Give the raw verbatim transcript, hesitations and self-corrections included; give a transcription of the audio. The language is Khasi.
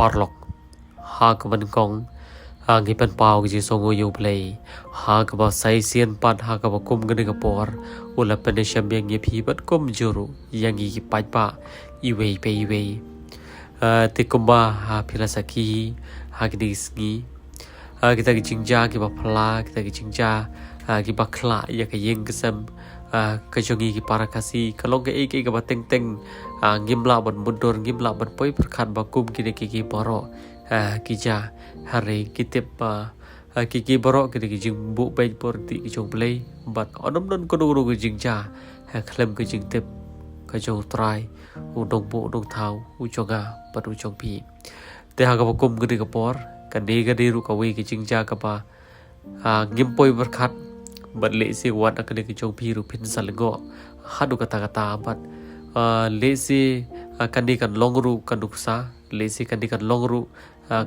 Paralok, ha kaba nyngkong, ha ngi pynpaw ka jingsngew ïa U Blei, ha kaba sa shisien pat, ha kaba kum kane ka por u la pynshem ïa ngi phi bad kumjuh ruh ïa ngi ki paidbah iwei pa iwei. Ah, te kumba, ah, phi la sakhi ha kine ki sngi, ah, kita ki jingjia kiba phylla, kita ki jingjia, ah, kiba khlah ïa ka ïing ka sem, ah, ka jong ngi ki para Khasi, ka long kaei kaei kaba teng teng, ah, ngim lah ban mutdur, ngim lah ban poi pyrkhat ba kum kine kiei kiei baroh, ah, ki jia, hynrei ngi tip ba, ah, kiei kiei baroh ki dei ki jingbuh beit bor ti ki jong U Blei, bad ym don kano kano ka jingjia ha khlem ka jingtip ka jong U Trai, U Nongbuh Nongthaw, U jong nga bad U jong phi. Te ha kaba kum kane ka por, kane ka dei ruh kawei ka jingjia kaba, ah, ngim poi pyrkhat, bad lehse wat na kane ka jong phi ruh phin sa lyngngoh haduh katta katta, bad, ah, lehse, ah, kane kan long ruh ka nuksa, lehse kane kan long ruh, ah,